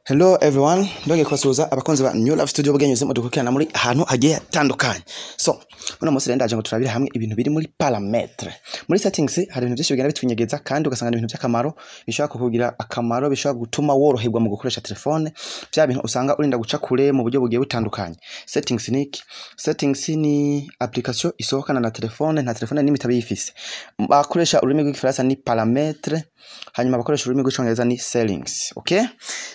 Hello everyone, ndongeye kubasuhuza abakunzi ba New Life Studio bwenyuze mudukurikirana muri ahantu hagiye hatandukanye. So, uno munsi rero ndaje ngo turabire hamwe ibintu biri muri paramètre. Muri settings hari ibintu byinshi bigenda bitwinyegeza kandi ugasanga ni ibintu by'akamaro, bishobora kukugira akamaro, bishobora gutuma woroherwa mu gukoresha telefone, bya bintu usanga urinda guca kure mu buryo bugiye butandukanye. Settings ni iki? Settings ni application isohokana na telefone, nta telefone n'imwe itaba iyifise. Bakoresha ururimi rw'igifaransa ni paramètre, hanyuma abakoresha ururimi rw'icongereza ni settings, okay?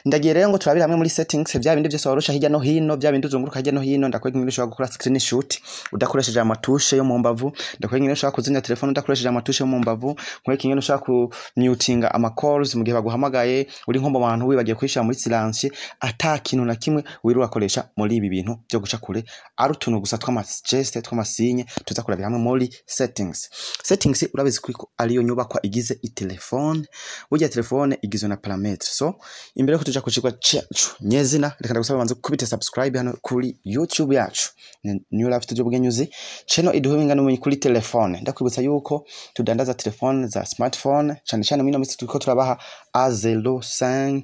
Ndagiye rero ngo turabire hamwe muri settings vya bindi byose warusha hirya no hino, vya bindi uzunguruka hirya no hino. Ndakwereka ingene ushobora gukora screenshot udakoresheje amatushe yo mu mbavu, ndakwereka ingene ushobora kuzimya telefone udakoresheje amatushe yo mu mbavu, nkwereka ingene ushobora ku mutinga ama calls mu gihe baguhamagaye uri nko mu bantu wibagiye kuyishira muri silence, ata kintu na kimwe wirirwa urakoresha muri ibi bintu byo guca kure, ari utuntu gusa tw'ama geste, tw'amasinye tuza kurabira hamwe muri settings. Settings urabizi ko ariyo nyubakwa igize itelefone. Burya telefone igizwe na paramètre. So imbere yuko tuja ku cigwa cacu nyezina, reka ndagusaba banze kubita subscribe hano kuri YouTube yacu Ni New Life Studio Bugenyuzi, channel iduha ingano ubumenyi kuri telefone. Ndakwibutsa yuko tudandaza telefone za smartphone, cyane cyane muri ino minsi turiko turabaha A05,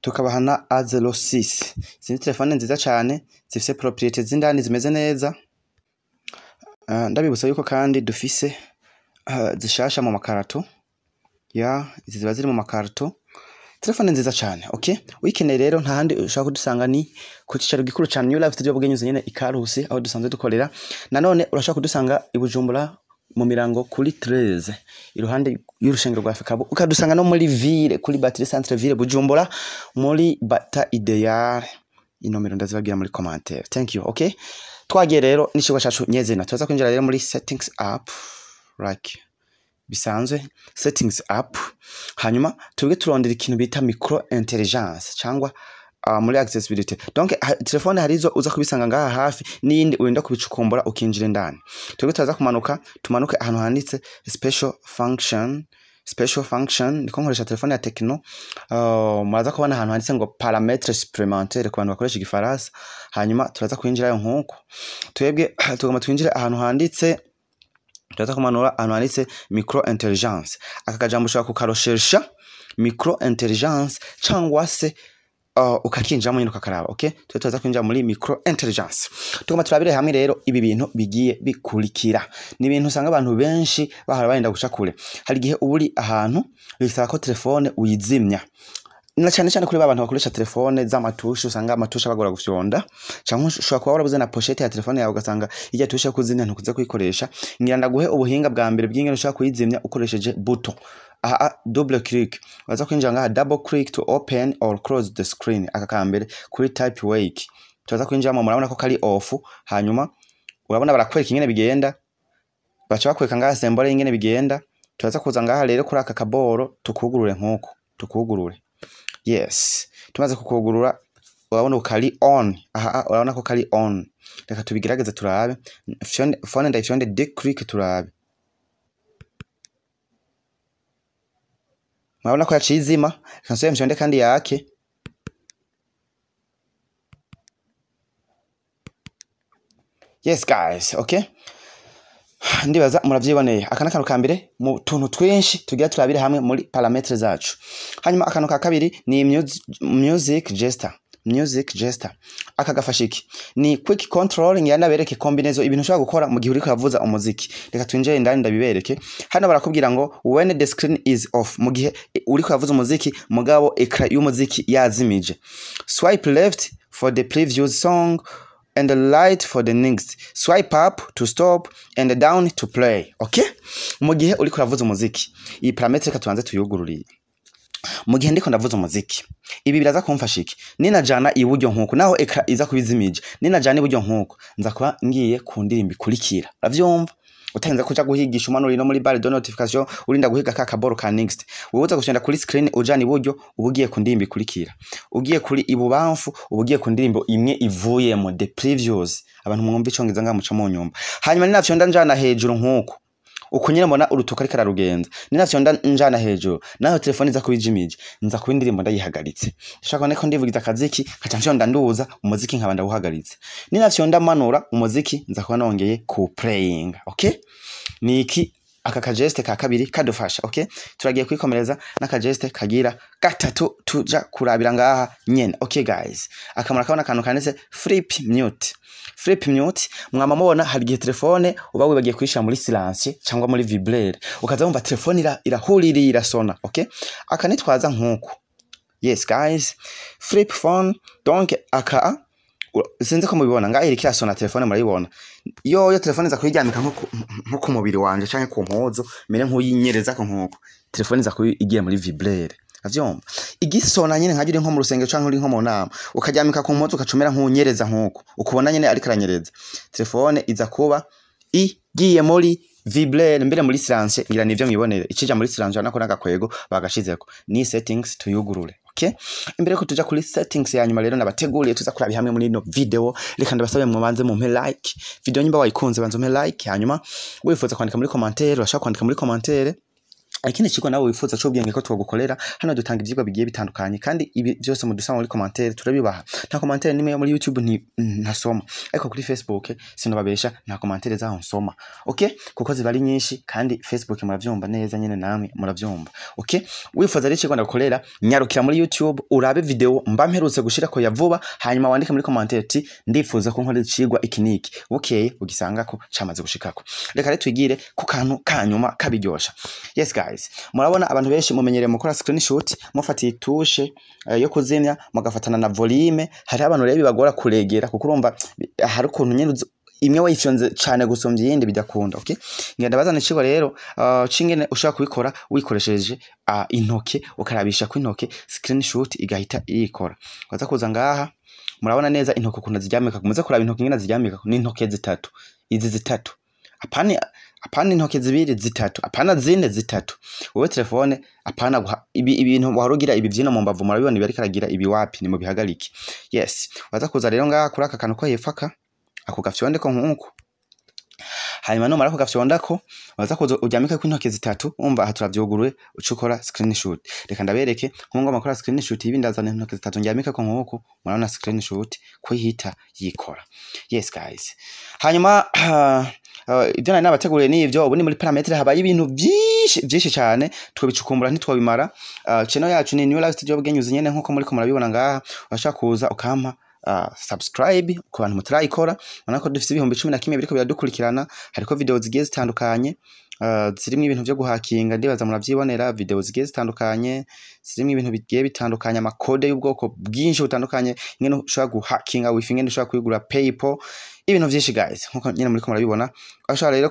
tukabaha na A06. Izi ni telefone nziza cyane zifise propriété z'indani zimeze neza. Ndabibutsa yuko kandi dufise zishasha mu makarato ya izi ziba ziri mu makarato, telefone nziza cyane, okay? Uyikeneye rero nta handi ushobora kudusanga, ni ku cicaro gikuru ca New Life Studio Bugenyuzi nyene i Karusi, aho dusanzwe dukorera. Nanone urashobora kudusanga i Bujumbura mu Mirango kuri 13, iruhande y'urushengero rwa Fekabu. Ukadusanga no muri ville kuri Batterie Centre Ville Bujumbura muri Bata Ideal. Inomero ndazibabwira muri commentaire. Thank you, okay? Twagiye rero n'icigwa cacu nyezina. Turaza kwinjira rero muri settings app like bisanzwe, settings app, hanyuma tuge turondera ikintu bita micro intelligence cyangwa muri accessibility. Donc telefone harizo uza kubisanga ngaha hafi, n'iyindi urinda kubicukumbura ukinjira indani. Twebwe turaza kumanuka, tumanuke ahantu handitse special function. Special function, niko nkoresha telefone ya Tecno. Muraza kubona ahantu handitse ngo paramètre supplémentaire ku bantu bakoresha igifaransa. Hanyuma turaza kwinjirayo nkuko twebwe tugomba twinjire ahantu handitse, turaza kumanura ahantu handitse micro intelligence. Aka kajambo ushobora kukaroshersha micro intelligence cyangwa se ukakinjiramo nyine ukakaraba, okay? Twe turaza kwinjira muri micro intelligence. Tugomba turabire hamwe rero ibi bintu bigiye bikurikira. Ni ibintu usanga abantu benshi bahora barinda guca kure. Hari igihe uba uri ahantu bisaba ko telefone uyizimya, na cyane cyane kuri ba bantu bakoresha telefone z'amatushe, usanga amatushe bagora gufyonda, cyangwa ushobora kuba warabuze na pochette ya telefone yawe, ugasanga irya tushe yo kuzimya ntukunze kuyikoresha. Ngira ndaguhe ubuhinga bwa mbere bw'ingene ushobora kuyizimya ukoresheje buto. Aha double click, waza kwinjira ngaha, double click to open or close the screen. Aka kambere kuri type wake turaza kwinjiramo, murabona ko kari off. Hanyuma urabona barakwereka ingene bigenda, baca bakwereka ngaha symbole y'ingene bigenda. Turaza kuza ngaha rero kuri aka kaboro tukugurure nkuko tukugurure. Yes, tumaze kukugurura urabona ko kari on. Aha urabona ko kari on. Reka tubigerageze turabe. Phone ndayifyonde declick turabe. Murabona ko yaciye izima. Reka nsubire mfyonde kandi yake. Yes guys, okay? Ndibaza muravyiboneye. Aka n'akantu ka mbere mu tuntu twinshi tugira turabire hamwe muri paramètre zacu. Hanyuma akantu ka kabiri ni music gesture. Music gesture aka gafasha iki? Ni quick control. Ngira ndabereke combinaison ibintu ushobora gukora mu gihe uriko uravuza umuziki. Reka twinjire indani ndabibereke. Hano barakubwira ngo when the screen is off, mu gihe uriko uravuza umuziki mugabo écran y'umuziki yazimije, swipe left for the previous song and the right for the next, swipe up to stop and down to play, okay? Mu gihe uriko uravuza umuziki, iyi paramètre reka tubanze tuyugururiye. Mu gihe ndiko ndavuza umuziki, ibi biraza kumfasha iki? Ninajana iburyo nkuko, naho écran iza kubizimije, ninajana iburyo nkuko nza kuba ngiye ku ndirimbo ikurikira. Uravyumva, utarinze kuja guhigisha umanura ino muri barre de notification, urinda guhiga ka kaboro ka next. Wowe uza gufyonda kuri screen ujana iburyo, uba ugiye ku ndirimbo ikurikira. Ugiye kuri ibubamfu, uba ugiye ku ndirimbo imwe ivuyemo, the previous. Abantu mwumva icongereza ngaha muca mu nyumba. Hanyuma ninafyonda njana hejuru nkuko uko nyine mbona urutoka ariko ararugenza, ninafyonda njana hejuru, naho telefone iza kubijimije, nza kuba indirimbo ndayihagaritse. Ndashaka ko ndivugiza akaziki, nkaca mfyonda nduza umuziki nkaba ndawuhagaritse. Ninafyonda manura umuziki, nza kuba nongeye ku playing, okay? Ni iki? Aka kageste ka kabiri kadufasha. Okay, turagiye kwikomereza n'akageste kagira gatatu, tuja kurabira ngaha nyene. Okay guys, akamara kabona akantu kanditse flip mute. Flip mute, mwama mubona hari igihe telefone uba wibagiye kuyishira muri silence cyangwa muri vibreur, ukaza wumva telefone irahuririye, irasona. Okay, aka nitwaza nkuku. Yes guys, flip phone. Donc aka sinzi ko mubibona ngaho iriko irasona telefone, murayibona. Yo telefone iza kuyiryamika nko ku mubiri wanje canke ku mpuzu, mere nk'uyinyerezako nkuko telefone iza kuba igiye muri vibreur. Avyumva igisona nyene nkaje uri nko mu rusengero canke uri nko mu nama, ukaryamika ku mpuzu, ukacumera nk'unyereza nkuko ukubona nyene ariko aranyereza telefone, iza kuba igiye muri vibreur, mbere muri silence. Ngira nivyo mwibonere, ikija muri silence nako n'agakwego bagashizeko. Ni settings tuyugurure. Okay, imbere ko tuja kuri settings ya nyuma rero nabateguriye tuza kuraba hamwe muri ino video, reka ndabasabe mubanze mumpe like video. Nyimba wayikunze, banze umpe like. Hanyuma wifuza kwandika muri commentaire, urashaka kwandika muri commentaire ikindi kigo nawe wifuza c'ubwenge ko twogukorera. Hano dutanga ivyigwa bigiye bitandukanye, kandi ibi byose mudusaba muri commentaire turabibaha. Nta commentaire nimwe yo muri YouTube ntasoma, ariko kuri Facebook sinobabesha, nta commentaire zaho nsoma, okay, kuko ziba ari nyinshi. Kandi Facebook muravyumva neza nyene, namwe muravyumva. Okay, wifuza rero ikigo ndagukorera, nyarukira muri YouTube urabe video mba mperutse gushirako ya vuba, hanyuma wandike muri commentaire ati ndifuza ko nkora icigwa iki niki. Bukeye ugisangako camaze gushikako. Reka rero twigire ku kantu kanyuma kabiryosha. Yes guys, murabona abantu benshi mumenyereye mukora screenshot mufatiye touche yo kuzimya, mugafatana na volume. Hariho abantu rero bibagora kuregera, kuko urumva hari ukuntu nyene imwe wayifyonze cane gusumvya iyindi bidakunda. Okay, ngenda bazana icigwa rero cingene ushobora kubikora wikoresheje intoke, ukarabisha ku intoke, screenshot igahita yikora. Waza kuza ngaha, murabona neza intoke ukuntu ziryamika. Muze kuraba intoke ingene ziryamika, ni intoke zitatu izi, zitatu, apana intoke zibiri, zitatu, apana zine, zitatu. Wowe telefone apana guha ibi ibintu warugira ibi vyino mu mbavu, murabibona ibi ariko aragira ibi, wapi, ni mu bihagarike. Yes, waza kuza rero ngaha kuri aka kantu ko hepfo, aka ako gafyondeko nkuko. Hanyuma numara kugafyondako, waza kuza uryamike ko intoke zitatu. Umva, aha turavyuguruye, uca ukora screenshot. Reka ndabereke nkuko ngomba gukora screenshot ibi. Ndazana intoke zitatu, ndyamike ko nkuko, murabona screenshot ko ihita yikora. Yes guys, hanyuma ibyo nari nabateguriye ni ivyo. Ubu ni muri paramètre, habaye ibintu byinshi byinshi cyane, twobicukumbura ntitwobimara. Channel yacu ni New Life Studio Bwenyuzi nyene, nkuko muri ko murabibona ngaha. Urashaka kuza ukampa subscribe ku bantu mutarayikora. Urabona ko dufite 11,000 biriko biradukurikirana. Hariko video zigiye zitandukanye zirimwo ibintu vyo guhakinga, ndibaza muravyibonera. Video zigiye zitandukanye zirimwo ibintu bigiye bitandukanye, amakode y'ubwoko bwinshi butandukanye, ingene ushobora guhakinga wifi, ingene ushobora kuyigura PayPal, ibintu vyinshi guys, nkuko nyene muriko murabibona. Urashobora rero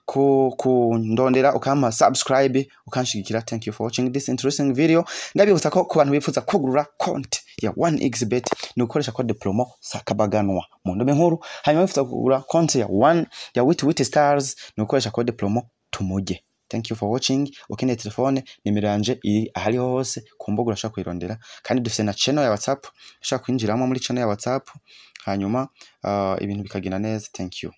ku kundondera, ukampa subscribe, ukanshigikira. Thank you for watching this interesting video. Ndabibutsa ko ku bantu bifuza kugurura konti ya 1xbet ni ugukoresha code promo sakabaganwa mu ndome nkuru. Hanyuma bifuza kugura konti ya 1 ya Wit Wit Stars ni ugukoresha code promo tumuje. Thank you for watching. Ukeneye telefone, nimero yanje iri ahariho hose ku mbuga, urashobora kuyirondera. Kandi dufite na channel ya WhatsApp, ushobora kwinjiramo muri channel ya WhatsApp, hanyuma ibintu bikagenda neza. Thank you.